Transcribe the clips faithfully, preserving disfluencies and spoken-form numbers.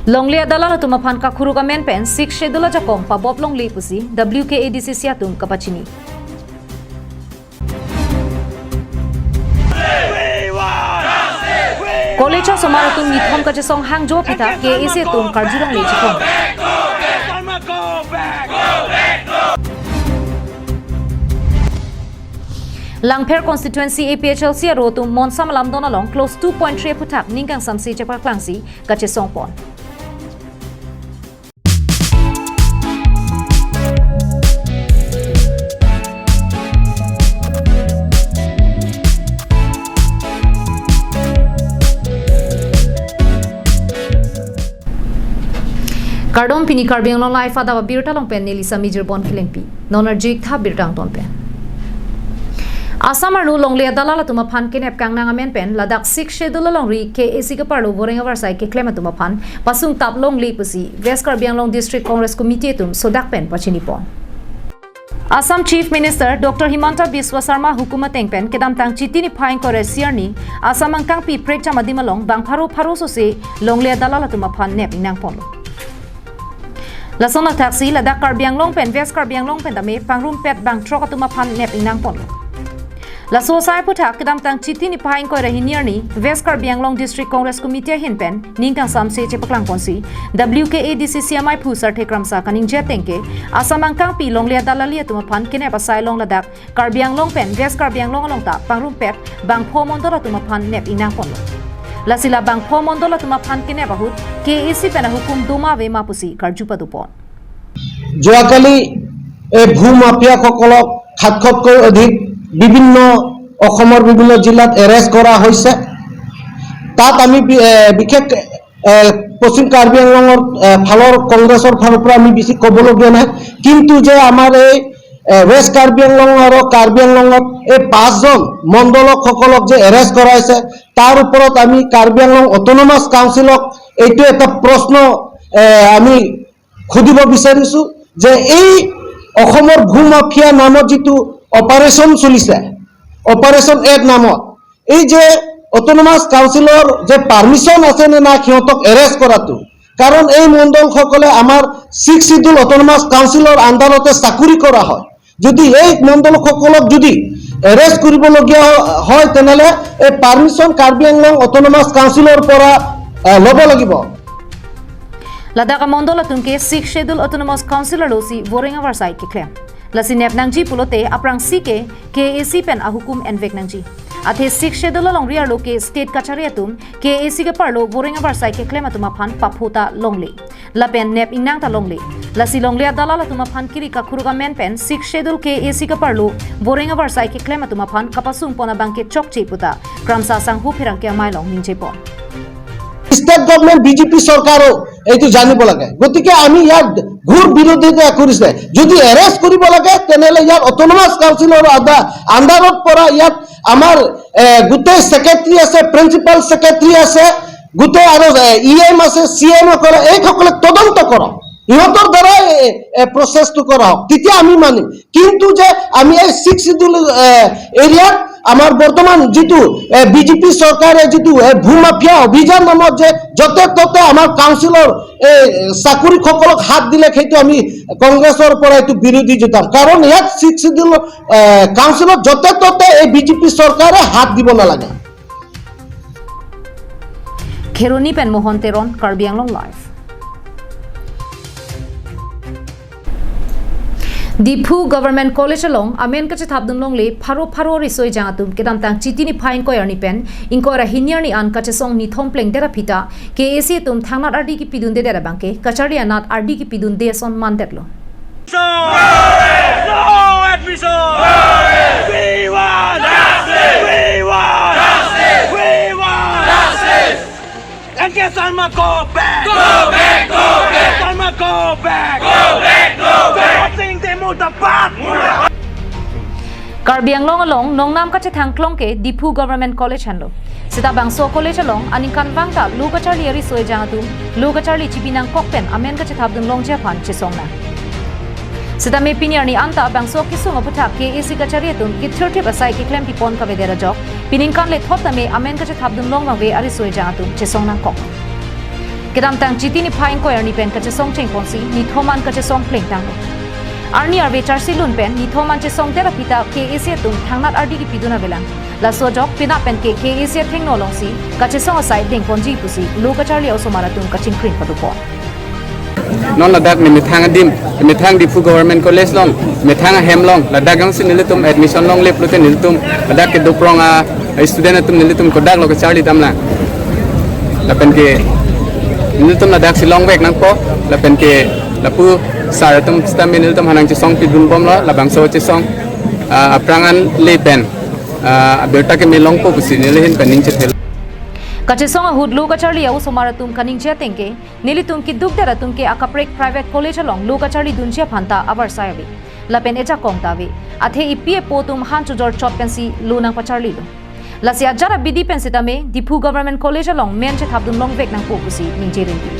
Longle adalal atum aphan kakuruk amen pen Sixth Schedule ajakong pabop longle pusi W K A D C C atum kapachini. College asomar atum nithom kachesong hangjo aphuthak K A A C atum karjulongle chikong. Langpher constituency A P H L C aro atum monsam alamdon along clause two point three aphuthak ning kangsamse chepaklangsi kachesongpon. Kardom, pini Karbi Anglong Live adap abirta along pen neli Sami Jirbon Kilengpi. Non arju-ik tha birta angton pen. Assam arlo longle adalal atum aphan kenep kangnang amen pen ladak Sixth Schedule alongri K A A C kaparlo voreng avarsai keklem atum aphan pasung tap longle pusi West Karbi Anglong District Congress Committee atum sodak pen pachinipon. Assam Chief Minister Doctor Himanta Biswa Sarma hukum ateng pen kedamtang Chiti niphai ingkoi ra isi arni Assam angkangpi prekjam adim along bang pharo pharo sose longle adalal atum aphan nep ingnangponlo. Lason athaksi ladak Karbi Anglong pen West Karbi Anglong pen tame pangrumpet bang throk atum aphan nep ingnangponlo. Laso asai aphuthak kedamtang Chiti niphai ingkoi ra hini arni West Karbi Anglong District Congress Committee ahin pen ning kangsamse chepaklangponsi W K A D C C amaiphu Sarthe Kramsa kaningje ateng ke Assam angkangpi longle adalali atum aphan kenep asai along ladak Karbi Anglong pen West Karbi Anglong along ta pangrumpet bang pho mondol atum aphan nep ingnangponlo. Lasi la bang pho mondol atum aphan kenep ahut K A A C pen ahukum doma avema pusi karju padopon. যোৱাকালি এই ভূ মাফিয়াসকলক সাতশতকৈ অধিক বিভিন্ন অসমৰ বিভিন্ন জিলাত এৰেষ্ট কৰা হৈছে। তাত আমি বি-, এ, বিশেষ, এ, পশ্চিম কাৰ্বি আংলঙৰ, এ, ফালৰ কংগ্ৰেছৰ ফালৰ পৰা আমি বেছি ক'বলগীয়া নাই, কিন্তু যে আমাৰ এই, এ, ৱেষ্ট কাৰ্বি আংলং আৰু কাৰ্বি আংলঙত এই পাঁচজন মণ্ডলকসকলক যে এৰেষ্ট কৰা হৈছে, তাৰ ওপৰত আমি কাৰ্বি আংলং অট'নমাছ কাউন্সিলক এইটো এটা প্ৰশ্ন, এ, আমি সুধিব বিচাৰিছো যে এই অসমৰ ভূ মাফিয়া নামত যিটো অপাৰেশ্যন চলিছে, অপাৰেশ্যন এড নামত, এই যে অট'নমাছ কাউন্সিলৰ যে পাৰ্মিশ্যন আছে নে নাই সিহঁতক এৰেষ্ট কৰাটো, কাৰণ এই মণ্ডলসকলে আমাৰ ছিক্স চিডিউল অট'নমাছ কাউন্সিলৰ আণ্ডাৰতে চাকৰি কৰা হয়। যদি এই মণ্ডলসকলক যদি এৰেষ্ট কৰিবলগীয়া হয়, তেনেহ'লে এই পাৰ্মিশ্যন কাৰ্বি আংলং অট'নমাছ কাউন্সিলৰ পৰা, আহ, ল'ব লাগিব। Ladak amondol atum ke Sixth Schedule Autonomous Council arlosi voreng avarsai keklem. Lasi nep nangji pulote aphrangsi ke K A A C pen ahukum envek nangji. Athe Sixth Schedule alongri arlo ke state kachari atum K A A C kaparlo voreng avarsai keklem atum aphan paphota longle. Lapen nep ingnang ta longle. Lasi longle adalal atum aphan kiri kakuruk amen pen Sixth Schedule K A A C kaparlo voreng avarsai keklem atum aphan kapasungpon abang ke chokche puta Kramsa sanghu pherangke amei along ningjepon. State government BJP চৰকাৰেও এইটো জানিব লাগে। গতিকে আমি ইয়াত ঘোৰ বিৰোধিতা কৰিছে। যদি এৰেষ্ট কৰিব লাগে, তেনেহ'লে ইয়াত অট'নমাছ কাউন্সিলৰ আণ্ডা-, আণ্ডাৰত পৰা ইয়াত আমাৰ, এ, গোটেই ছেক্ৰেটাৰী আছে, প্ৰিন্সিপাল ছেক্ৰেটাৰী আছে, গোটেই আৰু, এ, ই এম আছে, চি এম সকলে, এইসকলে তদন্ত কৰক, সিহঁতৰ দ্বাৰাই, এ, এ, প্ৰচেছটো কৰা হওক, তেতিয়া আমি মানিম। কিন্তু যে আমি এই ছিক্স চিডিউল, এ, এৰিয়াত আমাৰ বৰ্তমান যিটো, এ, বিজেপি চৰকাৰে যিটো, এ, ভূ মাফিয়া অভিযান নামত যে য'তে ত'তে আমাৰ কাউন্সিলৰ, এ, চাকৰিসকলক হাত দিলে, সেইটো আমি কংগ্ৰেছৰ পৰা এইটো বিৰোধী জনাম। কাৰণ ইয়াত ছিক্স চিডিউল, এ, কাউন্সিলত য'তে ত'তে এই বিজেপি চৰকাৰে হাত দিব নালাগে। Kheroni pen Mohon Teron, Karbi Anglong Live. Diphu Government College along amen kachethapdun longle pharo pharo riso-ejang atum kedamtang Chiti niphai ingkoi arni pen ingkoi ra hini arni an kachesong nithom plengdet aphi ta K A A C atum thangnat ardi kipidundedet abang ke kacharli anat ardi kipidunde ason mandetlo. So, no admission! We want justice! We want justice! We want justice! N K Sharma, go back! Go back! Go back! Sharma, go back! Go back! Go back! Singh, they move the park! Karbi Anglong along nongnam kachethang klong ke Diphu Government College henlo. Seta bangso college along aningkanvang ta lo kacharli ariso-ejang atum lo kacharli chipi nangkok pen amen kachethapdun longji aphan chesong nang. Seta me pini arni anta bangso kesung aphuthak K A A C kacharli atum kithirthip asai keklempipon kavedet ajok, piningkan lethot tame amen kachethapdun long vangve ariso-ejang atum chesong nangkok. Kedamtang Chiti niphai ingkoi arni pen kachesong chengponsi nithom an kachesong plengtanglo. Arni arve charsi lun pen nithom an chesongdet aphi ta K A C atum thangnat ardi kipidun avelang. Laso ajok penap pen ke K A C athengno alongsi kachesong asai dengponji pusi lo kacharli a-osomar atum kachingkring padopon. Non ladak nemethang adim, nemethang Diphu Government College along, methang ahem along, ladak jongsi nelitum admission longle pulote nelitum ladak kedo prong a student atum nelitum kodak lo kacharli damlang. Lapen ke nelitum ladaksi longvek nangpo, lapen ke lapu sir atum sitame nelitum aphan nangchesong pidunbomlo, labangso chesong, ah, aphrang an le pen, ah, abirta keme longpo pusi neli ahin pen ning chethelo. Kachesong ahut lo kacharli a-osomar atum kaningje ateng ke, nelitum keduk det atum ke akaprek private college along lo kacharli dunji aphan ta avarsai ave. Lapen ejakong ta ave. Athe epi epo atum han chojor chot pensi lo nangpacharlilo. Lasi ajat abidi pen sitame Diphu Government College along men chethapdun longvek nangpo pusi ningje rinti.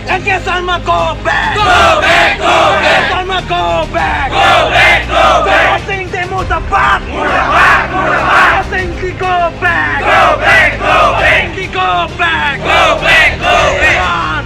M K Sharma, go back! Go back, go back! M K Sharma, go back! Go back, go back! Singh Teng murdabad! Murdabad, murdabad! Singh Teng, go back! Go back, go back! Singh Teng, go back! Go back, go back! One!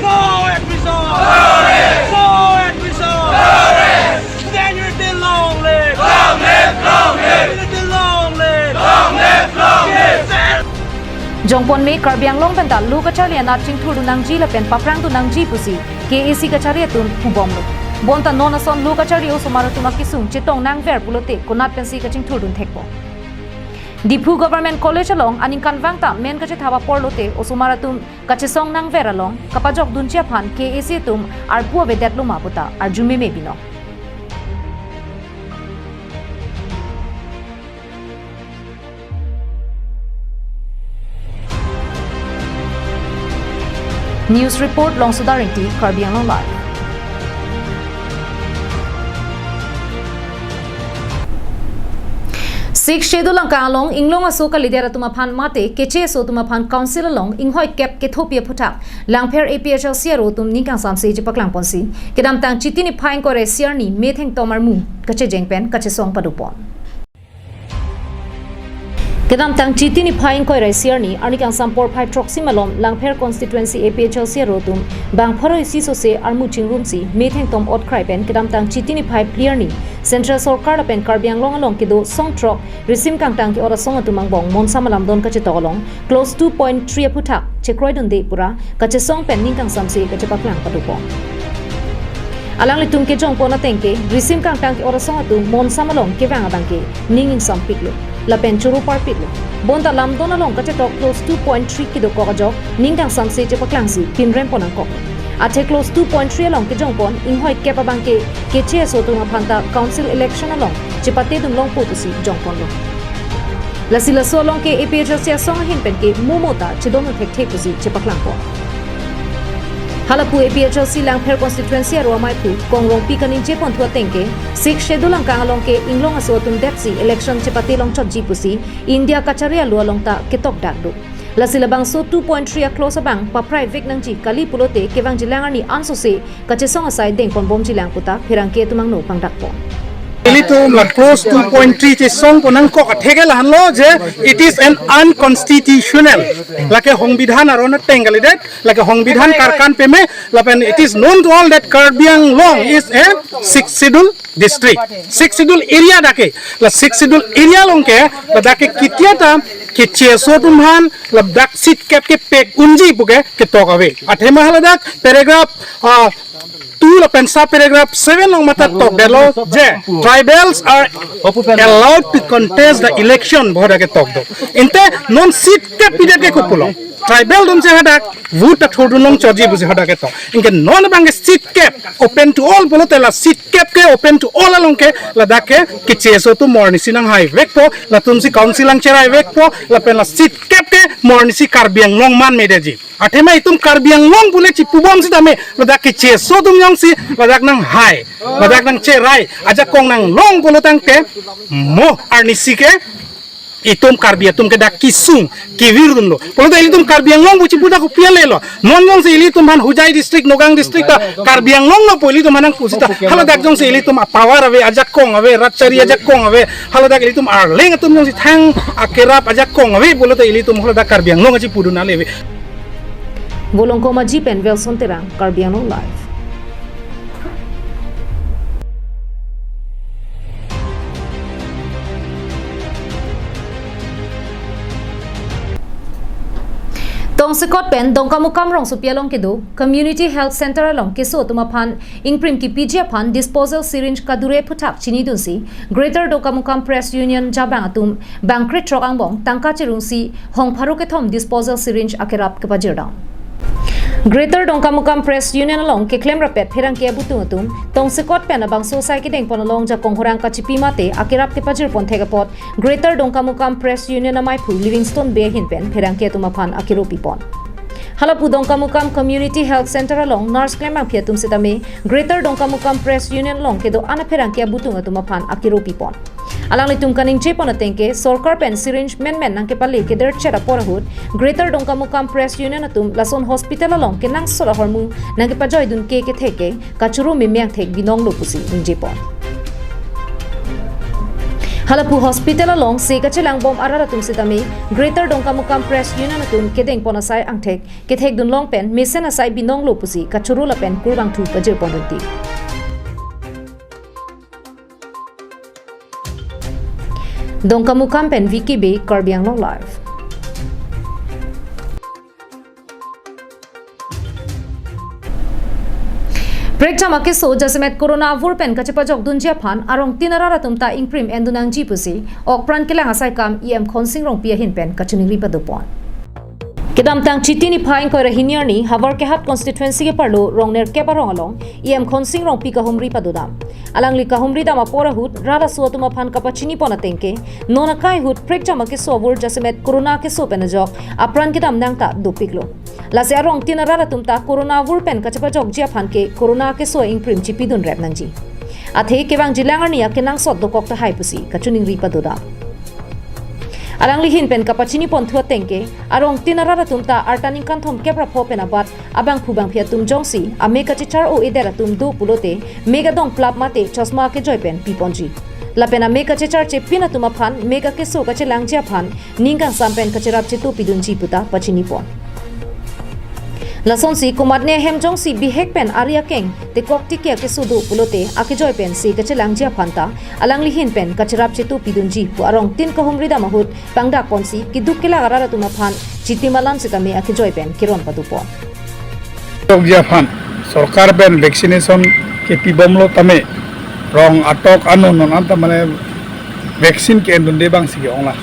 No admission! No admission! Then you will long live! Long live, long live! You will long live! Long live, long live! Jongpon me Karbi Anglong pen ta lo kacharli anat chingthurdun nangji lapen paprangdun nangji pusi K A C kachari atum pubomlo. Bonta non ason lo kacharli osomar atum akesung chetong nangver pulote konat pensi kachingthurdun thekpo. Diphu Government College along aningkanvang ta men kachethap apor lote osomar atum kachesong nangver along kapajokdunji aphan K A C atum arpu avedetlo ma puta arju meme binong. News report, Longsoda Rengti, Karbi Anglong Live. Sixth Schedule angkang along inglong aso kalidet atum aphan mate keche aso atum aphan Council along inghoi kep kethopi aphuthak Langpher A P H L C aro atum ning kangsamse chepaklangponsi kedamtang Chiti niphai ingkoi ra isi arni methengtom armu kachejeng pen kachesong padopon. Kedamtang Chiti niphai ingkoi ra isi arni arni kangsam porphai throksi malom Langpher constituency A P H L C aro atum bang pharo isi sose armu chingrumsi methengtom otkrai pen kedamtang Chiti niphai phli arni Central Sorkar lapen Karbi Anglong along kedo song throk risim kangtang ke-ot asong atum angbong monsam alamdon kachetok along clause two point three aphuthak chekroidunde pura kachesong pen ning kangsamse kachepaklang padopon. Alanglitum kejongpon ateng ke risim kangtang ke-ot asong atum monsam along kevang abang ke ning ingsampiklo lapen choro parpiklo. Bonta lamdon along kachetok clause two point three kedokok ajok ning kangsamse chepaklangsi pinrempon nangkok. Athe clause two point three along kejongpon inghoi kep abang ke keche aso atum aphan ta Council election along chepatedun longpo pusi jongponlo. Lasi laso along ke A P H L C asong ahin pen ke momo ta chedon thekthe pusi chepaklangpon. Halapu A P H L C Langpher constituency aro amaiphu Kong Rongpi kaningjepon thu ateng ke Sixth Schedule angkang along ke inglong aso atum detsi election chepate longchotji pusi India kachari alo along ta ketokdak do. Lasi labangso two point three a-clause abang papraivek nangji kali pulote kevangjilang arni ansose kachesong asai dengponbomjilang puta pherangke atum angno pangdakpon. Ilitum la clause two point three chesongpon nangkok atheke lahenlo je it is an unconstitutional. Lake hongbidhan aron ateng kalidet, lake hongbidhan karkan peme, lapen it is known to all that Karbi Anglong is a Sixth Schedule district. Sixth Schedule area dak ke, la Sixth Schedule area along ke, ladak ke ketia ta keche aso atum aphan ladak seat kep kepek unji puke ketok ave. Athema haladak paragraph, ah, two lapen sub paragraph seven along mate tokdetlo je tribals are allowed to contest the election pu hadak ketok do. Ante non seat kep pidet ke kopulo. Tribal atum si hadak vote ta thurdun longchotji pusi hadak ketok. Anke non abang ke seat kep open to all pulote la seat kep ke open to all along ke ladak ke keche aso atum mo arnisi nanghaivekpo, latumsi council nangcheraivekpo, lapen la seat kep ke mo arnisi Karbi Anglong manmedeji. Athema itum Karbi Anglong pule chipubom sitame ladak keche aso atum jongsi ladak nanghai, ladak nangcherai, ajakong nanglong pulo tangte mo arnisi ke itum Karbi atum ke dak kesung kevirdunlo. Pulote ilitum Karbi Anglong pu chipu dak kopi ale lo. Non jongsi ilitum aphan Hojai district, Nagaon district ta Karbi Anglong lo pu ilitum aphan nangpu sita. Haladak jongsi ilitum a-power ave, ajakong ave, rat chari ajakong ave. Haladak ilitum Arleng atum jongsi thang akerap ajakong ave pulote ilitum haladak Karbi Anglong chipudun ale ave. Volongkom Aji pen Welson Terang, Karbi Anglong Live. Tongsekot pen Dongkamukam rongsopi along kedo Community Health Center along keso atum aphan ingprim kipiji aphan disposal syringe kadure aphuthak chinidunsi Greater Dongkamukam Press Union jabang atum bangkre throk angbong tangka cherungsi hong pharo kethom disposal syringe akerap kepajirdam. Greater Dongkamukam Press Union along keklem rapet pherangke abutung atum tongsekot pen abangso asai kedengpon along jakong horang kachipi mate akerap kepajirpon thek apot Greater Dongkamukam Press Union amaiphu Livingstone Bey ahin pen pherangke atum aphan akero pipon. Halapu Dongkamukam Community Health Center along nurse klembangpi atum sitame Greater Dongkamukam Press Union along kedo-an apherangke abutung atum aphan akero pipon. Alanglitum kaningjepon atengke sorkar pen syringe menmen nangkepale kederchet apor ahut Greater Dongkamukam Press Union atum lason hospital along kenangsot ahormu nangkepajoidunke kethek ke kachoro meme angthek binonglo pusi ningjepon. Halapu hospital along se kachelangbom arat atum sitame Greater Dongkamukam Press Union atum kedengpon asai angthek kethekdunlong pen mesen asai binonglo pusi kachoro lapen kurbangthu pajirpon rinti. Dongkamukam pen Vicky Bey, Karbi Anglong Live. Prekjam akeso jasemet corona avur pen kachepajokdunji aphan arongtin arat atum ta ingprim endun nangji pusi okpran kelang asai kam E M Khonsing Rongpi ahin pen kachiningri padopon. Kedamtang Chiti niphai ingkoi ra hini arni Howraghat constituency keparlo Rongnerkep arong along E M Khonsing Rongpi kahumri padodam. Alangli kahumri dam apor ahut rat aso atum aphan kapachinipon atengke non akai ahut prekjam akeso avur jasemet corona akeso pen ajok apran kedam nang ta dopiklo. Lasi arongtin arat atum ta corona avur pen kachepajokji aphan ke corona akeso ingprim chipidun rep nangji. Athe kevangjilang arni akenangsot dokok tahai pusi kachiningri padodam. Alangli ahin pen kapachinipon thu atengke arongtin arat atum ta arta ningkan thomkep ra pho pen abat abangphu bangphi atum jongsi amek kachechar o-edet atum do pulote mek adong plap mate chosma kejoi pen piponji. Lapen amek kachechar chepin atum aphan mek akeso kachelangji aphan ning kangsam pen kacherap chetu pidunji puta pachinipon. Lasonsi komatne ahem jongsi bihek pen ari akeng tekok tiki akeso do pulote akejoi pensi kachelangji aphan ta alangli ahin pen kacherap chetu pidunji pu arongtin kahumri dam ahut pangdakponsi keduk kelak arat atum aphan Chiti malam sitame akejoi pen keron padopon. Tokji aphan sorkar pen vaccination kepibomlo tame rong atok ano non anta mane vaccine ke-endunde abangsi ke-onglo.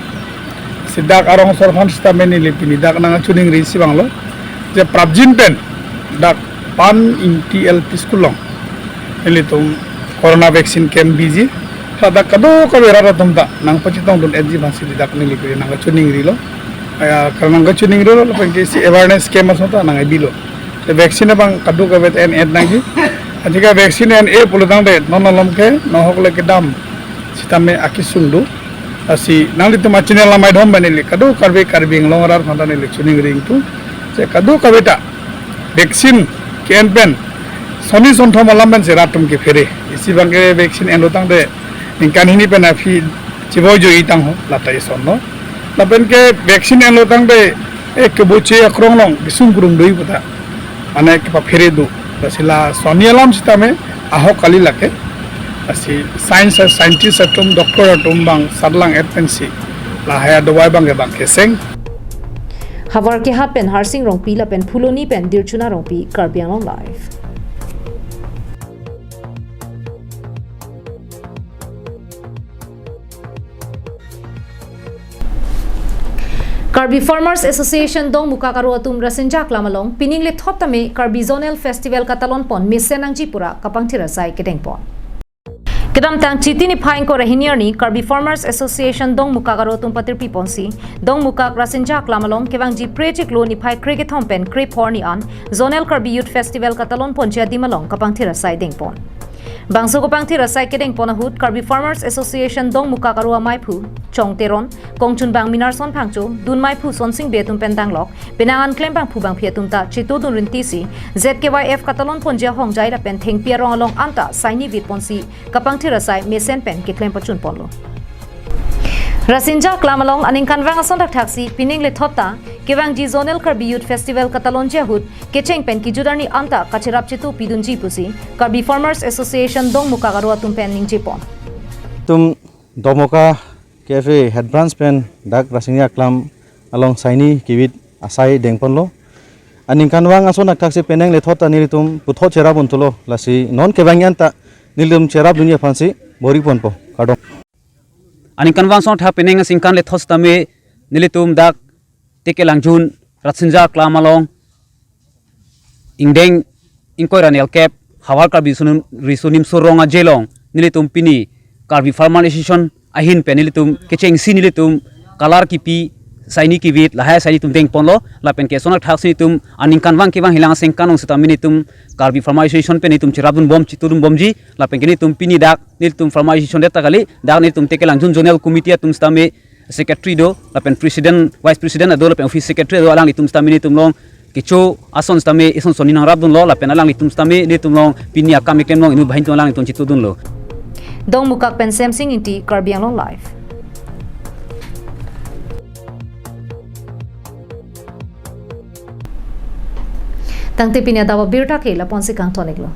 Si dak arong asor aphan sitame neli pini dak nangkachiningrisi abanglo je prapjin pen dak Pan Ingti L P School along nelitum corona vaccine camp biji. Ladak kadokave rat atum ta nangpachetongdun-etji aphansi dak neli pini nangkachiningrilo. Aya, karena nangkachiningrilo lapen ke isi awareness camp ason ta nangkebilo. Te vaccine abang kadokave en-et nangji. Ajika vaccine en-e pulotangte non malom ke nohok le kedam sitame akesung do. Lasi nanglitum a-channel amai dom banili kadokave Karbi Anglong arat aphanta neli chiningri ingtung. Je kadokave ta vaccine ke-en pen sonni sonthom alam pensi rat atum kephere. Isi abangke vaccine enlotangte ningkan hini pen aphi chivoijo-i tangho lata isonlo. Lapen ke vaccine enlotangte e keboche akrong along kesung krung do-i puta mane kepaphere do. Lasi la sonni alam sitame ahok kali lake. Lasi science, scientist atum, doctor atum abang sarlang-et pensi lahai adawai abangke abang keseng. Howraghat pen Harsing Rongpi lapen Phuloni pen Dirchuna Rongpi, Karbi Anglong Live. Karbi Farmers Association Dongmukak aro atum Rasinja Aklam along pining lethot tame Karbi Zonal Festival katalonpon mesen nangji pura kapangthir asai kedengpon. Kedamtang Chiti niphai ingkoi ra hini arni Karbi Farmers Association Dongmukak aro atum patirpiponsi Dongmukak Rasinja Aklam along kevangji Pre chiklo niphai krekethom pen krephongo arni an Zonal Karbi Youth Festival katalonponji adim along kapangthir asai dengpon. Bangso kapangthir asai kedengpon ahut Karbi Farmers Association Dongmukak aro amaiphu Chong Teron, kongchunbang Minarson Phangcho, dunmaiphu Sonsing Bey atum pen danglok penang an klembangphu bangphi atum ta chetudun rintisi Z K Y F katalonponji ahongjai lapen thengpi arong along anta saini vitponsi kapangthir asai mesen pen keklem pachunponlo. Rasinja Aklam along aningkanvang ason thakthaksi pining lethot ta kevangji Zonal Karbi Youth Festival katalonji ahut kecheng pen kejut arni anta kacherap chitu pidunji pusi Karbi Farmers Association Dongmukak aro atum pen ningjepon. Tum Dongmukak K F A Head Branch pen dak Rasinja Aklam along saini kivit asai dengponlo. Aningkanvang ason thakthaksi pining lethot ta nelitum puthot cherap unthulo, lasi non kevangji anta nelitum cherapdunji aphansi bor-iponpo. Kardom. Aningkanvang ason thak pining aningkan lethot sitame nelitum dak Tekelangjun Rasinja Aklam along ingdeng ingkoi ra nelkep Havar Karbi Riso Nimso Rong Aje along nelitum pini Karbi Farmer Association ahin pen nelitum kechengsi nelitum kalar kipi saini kivit lahai saini tum dengponlo, lapen ke ason thakthaksi nelitum aningkanvang kevang hilang asengkan ong sitame nelitum Karbi Farmer Association pen nelitum cherapdunbom chitudunbomji, lapen ke nelitum pini dak nelitum Farmer Association det ta kali, dak nelitum Tekelangjun Zonal Committee atum sitame Secretary do, lapen President, Vice President ado, lapen Office Secretary ado, alanglitum sitame nelitum along kecho ason sitame ison sonni nangrapdunlo, lapen alanglitum sitame nelitum along pini akam keklem along inut banghini atum alanglitum chitudunlo. Dongmukak pen Semsing Ingti, Karbi Anglong Live. Tangte pini adap abirta ke lapu-ansi kangton-iklo.